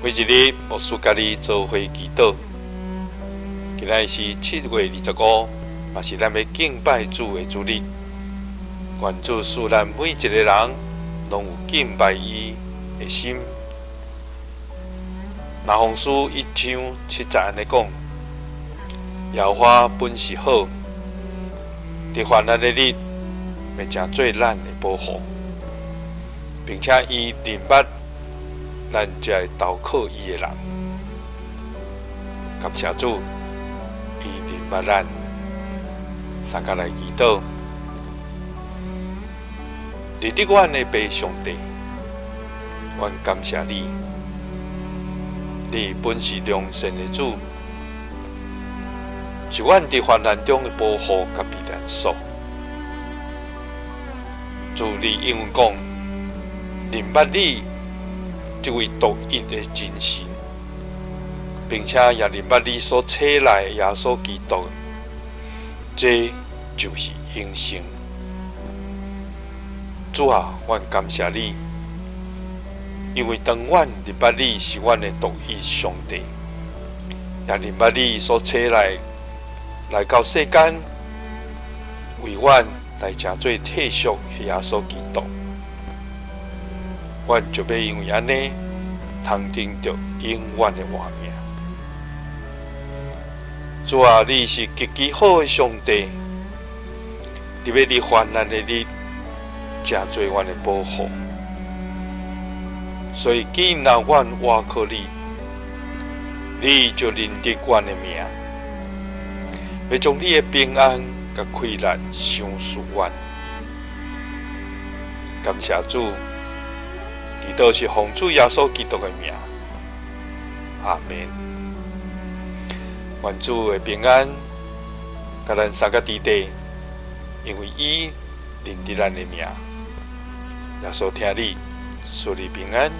每一日牧師佮你做伙祈禱。今仔日是7月25，嘛是咱欲敬拜主的主日。願主賜咱每一个人攏有敬拜伊的心。拿鴻書一章七節按呢講：耶和華本是好，佇患難的日，欲成做咱的保護，並且伊認捌咱這个投靠伊的人。感謝主，伊認捌咱，三共來祈禱。認得阮的父上帝，阮感謝你，你本是良善的主，是阮佇患難中的保護佮避難所。主，你應允講，認捌你這位獨一的真神，並且也認捌你所差來的耶穌基督，這就是永生。主啊，阮感謝你，因為當阮認捌你是阮的獨一上帝，也認捌你所差來來到世間，為阮來成做替贖的耶穌基督，阮就欲因為按呢，通得著永遠的活命。主啊，你是極其好的上帝，你欲佇患難的日，成做阮的保護。所以，既然阮倚靠你，你就認得阮的名，欲將你的平安佮快樂賞賜阮。感謝主，祈禱是奉主耶穌基督的名，阿們。願主的平安，佮咱三個弟弟，因為伊認得咱的名。耶穌疼你，賜你平安。